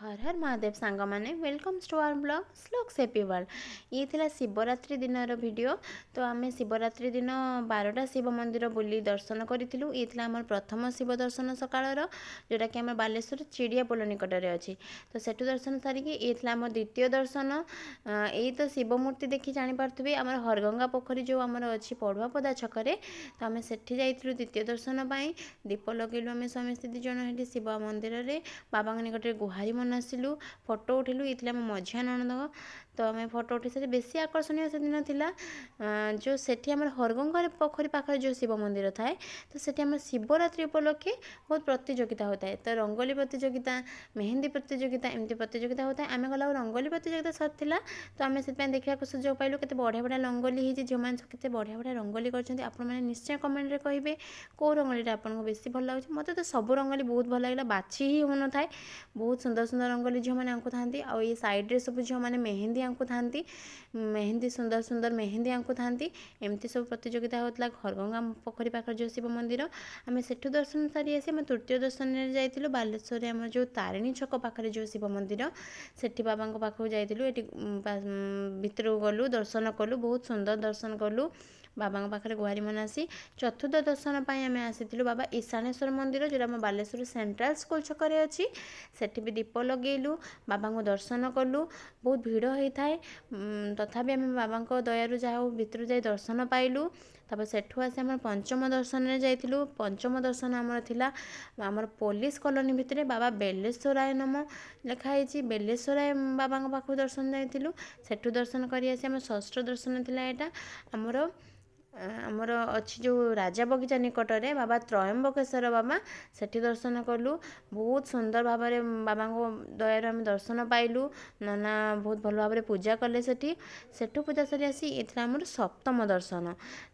ହର ହର ମହାଦେବ ସାଙ୍ଗମାନେ, welcome to our vlog Shlok's Happy World। ଇଏ ଥିଲା ଶିବରାତ୍ରି ଦିନର ଭିଡ଼ିଓ। ତ ଆମେ ଶିବରାତ୍ରି ଦିନ 12ଟା ଶିବ ମନ୍ଦିର ବୁଲି ଦର୍ଶନ କରିଥିଲୁ। ଇଏ ଥିଲା ଆମର ପ୍ରଥମ ଶିବ ଦର୍ଶନ ସକାଳର, ଯେଉଁଟାକି ଆମର ବାଲେଶ୍ୱର ଚିଡ଼ିଆ ପୋଲ ନିକଟରେ ଅଛି। ତ ସେଠୁ ଦର୍ଶନ ସାରିକି ଇଏ ଥିଲା ଆମର ଦ୍ୱିତୀୟ ଦର୍ଶନ। ଏଇ ତ ଶିବ ମୂର୍ତ୍ତି ଦେଖି ଜାଣିପାରୁଥିବେ, ଆମର ହରଗଙ୍ଗା ପୋଖରୀ ଯେଉଁ ଆମର ଅଛି ପଢ଼ୁଆପଦା ଛକରେ। ତ ଆମେ ସେଠି ଯାଇଥିଲୁ ଦ୍ୱିତୀୟ ଦର୍ଶନ ପାଇଁ। ଦୀପ ଲଗେଇଲୁ ଆମେ ସ୍ୱାମୀ ସ୍ତ୍ରୀ 2 ଜଣ ସେଠି ଶିବ ମନ୍ଦିରରେ। ବାବାଙ୍କ ନିକଟରେ ଗୁହାରି ମନାସିଲୁ, ଫଟୋ ଉଠେଇଲୁ। ଇଏ ଥିଲା ଆମ ମଝିଆ ନଣନ୍ଦ। ତ ଆମେ ଫଟୋ ଉଠେଇ ସାରି ବେଶୀ ଆକର୍ଷଣୀୟ ସେଦିନ ଥିଲା ଯେଉଁ ସେଠି ଆମର ହରଗଙ୍ଗା ପୋଖରୀ ପାଖରେ ଯେଉଁ ଶିବ ମନ୍ଦିର ଥାଏ, ତ ସେଠି ଆମର ଶିବରାତ୍ରି ଉପଲକ୍ଷେ ବହୁତ ପ୍ରତିଯୋଗିତା ହୋଇଥାଏ। ତ ରଙ୍ଗୋଲି ପ୍ରତିଯୋଗିତା, ମେହେନ୍ଦି ପ୍ରତିଯୋଗିତା, ଏମିତି ପ୍ରତିଯୋଗିତା ହୋଇଥାଏ। ଆମେ ଗଲାବେଳକୁ ରଙ୍ଗୋଲି ପ୍ରତିଯୋଗିତା ସରିଥିଲା। ତ ଆମେ ସେଥିପାଇଁ ଦେଖିବାକୁ ସୁଯୋଗ ପାଇଲୁ, କେତେ ବଢ଼ିଆ ବଢ଼ିଆ ରଙ୍ଗୋଲି ହେଇଛି। ଝିଅମାନେ ସବୁ କେତେ ବଢ଼ିଆ ବଢ଼ିଆ ରଙ୍ଗୋଲି କରିଛନ୍ତି। ଆପଣମାନେ ନିଶ୍ଚୟ କମେଣ୍ଟରେ କହିବେ କେଉଁ ରଙ୍ଗୋଲିଟା ଆପଣଙ୍କୁ ବେଶୀ ଭଲ ଲାଗୁଛି। ମୋତେ ତ ସବୁ ରଙ୍ଗୋଲି ବହୁତ ଭଲ ଲାଗିଲା, ବାଛି ହିଁ ହେଉନଥାଏ। ବହୁତ ସୁନ୍ଦର ସୁନ୍ଦର ରଙ୍ଗୋଲି ଝିଅମାନେ ଆଙ୍କୁଥାନ୍ତି। ଆଉ ଏଇ ସାଇଡ଼୍ରେ ସବୁ ଝିଅମାନେ ମେହେନ୍ଦି ଆଙ୍କୁଥାନ୍ତି, ମେହେନ୍ଦି ସୁନ୍ଦର ସୁନ୍ଦର ମେହେନ୍ଦି ଆଙ୍କୁଥାନ୍ତି। ଏମିତି ସବୁ ପ୍ରତିଯୋଗିତା ହେଉଥିଲା ହରଗଙ୍ଗା ପୋଖରୀ ପାଖରେ ଯେଉଁ ଶିବ ମନ୍ଦିର। ଆମେ ସେଠୁ ଦର୍ଶନ ସାରି ଆସି ଆମେ ତୃତୀୟ ଦର୍ଶନରେ ଯାଇଥିଲୁ ବାଲେଶ୍ୱରରେ ଆମର ଯେଉଁ ତାରିଣୀ ଛକ ପାଖରେ ଯେଉଁ ଶିବ ମନ୍ଦିର, ସେଠି ବାବାଙ୍କ ପାଖକୁ ଯାଇଥିଲୁ। ଏଠି ଭିତରକୁ ଗଲୁ, ଦର୍ଶନ କଲୁ, ବହୁତ ସୁନ୍ଦର ଦର୍ଶନ କଲୁ ବାବାଙ୍କ ପାଖରେ ଗୁହାରି ମନାସି। ଚତୁର୍ଥ ଦର୍ଶନ ପାଇଁ ଆମେ ଆସିଥିଲୁ ବାବା ଈଶାଣେଶ୍ୱର ମନ୍ଦିର, ଯେଉଁଟା ଆମ ବାଲେଶ୍ୱର ସେଣ୍ଟ୍ରାଲ ସ୍କୁଲ ଛକରେ ଅଛି। ସେଠି ବି ଦୀପ ଲଗେଇଲୁ, ବାବାଙ୍କୁ ଦର୍ଶନ କଲୁ। ବହୁତ ଭିଡ଼ ହେଇଥାଏ, ତଥାପି ଆମେ ବାବାଙ୍କ ଦୟାରୁ ଯାହା ହଉ ଭିତରୁ ଯାଇ ଦର୍ଶନ ପାଇଲୁ। ତାପରେ ସେଠୁ ଆସି ଆମର ପଞ୍ଚମ ଦର୍ଶନରେ ଯାଇଥିଲୁ। ପଞ୍ଚମ ଦର୍ଶନ ଆମର ଥିଲା ଆମର ପୋଲିସ କଲୋନୀ ଭିତରେ ବାବା ବେଲେଶ୍ୱରାୟ ନମ ଲେଖା ହେଇଛି, ବେଲେଶ୍ୱରାୟ ବାବାଙ୍କ ପାଖକୁ ଦର୍ଶନ ଯାଇଥିଲୁ। ସେଠୁ ଦର୍ଶନ କରି ଆସି ଆମ ଷଷ୍ଠ ଦର୍ଶନ ଥିଲା ଏଇଟା ଆମର ଅଛି ଯେଉଁ ରାଜା ବଗିଚା ନିକଟରେ ବାବା ତ୍ରୟମ୍ବକେଶ୍ୱର ବାବା, ସେଠି ଦର୍ଶନ କଲୁ। ବହୁତ ସୁନ୍ଦର ଭାବରେ ବାବାଙ୍କ ଦୟାରୁ ଆମେ ଦର୍ଶନ ପାଇଲୁ। ନନା ବହୁତ ଭଲ ଭାବରେ ପୂଜା କଲେ ସେଠି। ସେଠୁ ପୂଜା ସାରି ଆସି ଏ ଥିଲା ଆମର ସପ୍ତମ ଦର୍ଶନ।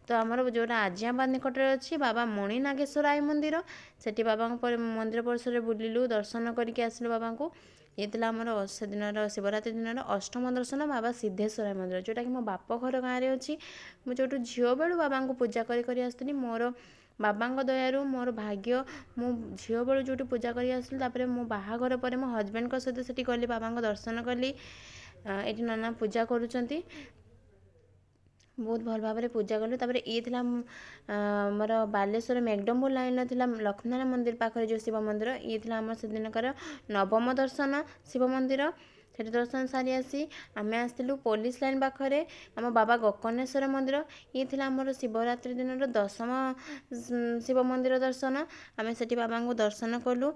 ତ ଆମର ଯେଉଁଟା ଆଜିଆବାଦ ନିକଟରେ ଅଛି ବାବା ମଣିନାଗେଶ୍ୱର ଆଇ ମନ୍ଦିର, ସେଠି ବାବାଙ୍କ ମନ୍ଦିର ପରିସରରେ ବୁଲିଲୁ, ଦର୍ଶନ କରିକି ଆସିଲୁ ବାବାଙ୍କୁ। ଇଏ ଥିଲା ଆମର ସେଦିନର ଶିବରାତ୍ରି ଦିନର ଅଷ୍ଟମ ଦର୍ଶନ, ବାବା ସିଦ୍ଧେଶ୍ୱର ମନ୍ଦିର, ଯେଉଁଟାକି ମୋ ବାପ ଘର ଗାଁରେ ଅଛି। ମୁଁ ଯେଉଁଠୁ ଝିଅ ବେଳୁ ବାବାଙ୍କୁ ପୂଜା କରି କରି ଆସୁଥିଲି, ମୋର ବାବାଙ୍କ ଦୟାରୁ ମୋର ଭାଗ୍ୟ, ମୁଁ ଝିଅ ବେଳୁ ଯେଉଁଠି ପୂଜା କରି ଆସୁଥିଲି, ତାପରେ ମୋ ବାହାଘର ପରେ ମୋ ହଜବେଣ୍ଡଙ୍କ ସହିତ ସେଠି ଗଲି, ବାବାଙ୍କ ଦର୍ଶନ କଲି। ଏଠି ନନା ପୂଜା କରୁଛନ୍ତି, ବହୁତ ଭଲ ଭାବରେ ପୂଜା କଲୁ। ତାପରେ ଇଏ ଥିଲା ଆମର ବାଲେଶ୍ୱର ମେକଡମ୍ବୁର ଲାଇନ୍ର ଥିଲା ଲକ୍ଷ୍ମୀନାରାୟଣ ମନ୍ଦିର ପାଖରେ ଯେଉଁ ଶିବ ମନ୍ଦିର। ଇଏ ଥିଲା ଆମର ସେଦିନକାର ନବମ ଦର୍ଶନ ଶିବ ମନ୍ଦିର। ସେଠି ଦର୍ଶନ ସାରି ଆସି ଆମେ ଆସିଥିଲୁ ପୋଲିସ ଲାଇନ୍ ପାଖରେ ଆମ ବାବା ଗୋକର୍ଣ୍ଣେଶ୍ୱର ମନ୍ଦିର। ଇଏ ଥିଲା ଆମର ଶିବରାତ୍ରି ଦିନର ଦଶମ ଶିବ ମନ୍ଦିର ଦର୍ଶନ। ଆମେ ସେଠି ବାବାଙ୍କୁ ଦର୍ଶନ କଲୁ।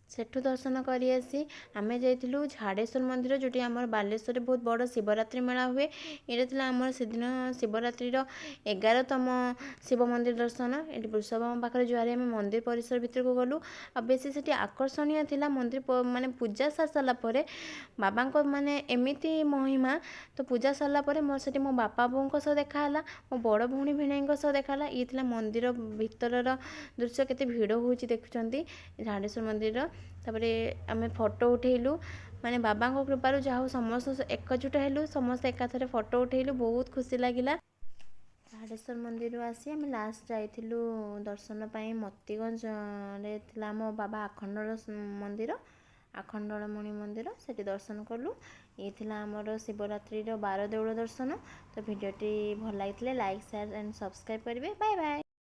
ସେଠୁ ଦର୍ଶନ କରି ଆସି ଆମେ ଯାଇଥିଲୁ ଝାଡ଼େଶ୍ୱର ମନ୍ଦିର, ଯେଉଁଠି ଆମର ବାଲେଶ୍ୱରରେ ବହୁତ ବଡ଼ ଶିବରାତ୍ରି ମେଳା ହୁଏ। ଏଇଟା ଥିଲା ଆମର ସେଦିନ ଶିବରାତ୍ରିର 11ତମ ଶିବ ମନ୍ଦିର ଦର୍ଶନ। ଏଠି ବୃଷଭଙ୍କ ପାଖରେ ଜୁହାର ଆମେ ମନ୍ଦିର ପରିସର ଭିତରକୁ ଗଲୁ। ଆଉ ବେଶୀ ସେଠି ଆକର୍ଷଣୀୟ ଥିଲା ମନ୍ଦିର ମାନେ ପୂଜା ସାରି ସାରିଲା ପରେ ବାବାଙ୍କ ମାନେ ଏମିତି ମହିମା। ତ ପୂଜା ସରିଲା ପରେ ମୋର ସେଠି ମୋ ବାପା ବୋଉଙ୍କ ସହ ଦେଖା ହେଲା, ମୋ ବଡ଼ ଭଉଣୀ ଭିଣେଇଙ୍କ ସହ ଦେଖା ହେଲା। ଇଏ ଥିଲା ମନ୍ଦିର ଭିତରର ଦୃଶ୍ୟ, କେତେ ଭିଡ଼ ହେଉଛି ଦେଖୁଛନ୍ତି ଝାଡ଼େଶ୍ୱର ମନ୍ଦିର। ତାପରେ ଆମେ ଫଟୋ ଉଠେଇଲୁ, ମାନେ ବାବାଙ୍କ କୃପାରୁ ଯାହା ହଉ ସମସ୍ତେ ଏକଜୁଟ ହେଲୁ, ସମସ୍ତେ ଏକାଥରେ ଫଟୋ ଉଠେଇଲୁ, ବହୁତ ଖୁସି ଲାଗିଲା। ଝାଡ଼େଶ୍ୱର ମନ୍ଦିରରୁ ଆସି ଆମେ ଲାଷ୍ଟ ଯାଇଥିଲୁ ଦର୍ଶନ ପାଇଁ ମତିଗଞ୍ଜରେ ଥିଲା ଆମ ବାବା ଆଖଣ୍ଡଳ ମନ୍ଦିର, ଆଖଣ୍ଡଳମଣି ମନ୍ଦିର, ସେଠି ଦର୍ଶନ କଲୁ। ଇଏ ଥିଲା ଆମର ଶିବରାତ୍ରିର 12 ଦେଉଳ ଦର୍ଶନ। ତ ଭିଡ଼ିଓଟି ଭଲ ଲାଗିଥିଲେ ଲାଇକ୍, ସେୟାର ଆଣ୍ଡ ସବସ୍କ୍ରାଇବ୍ କରିବେ। Bye bye.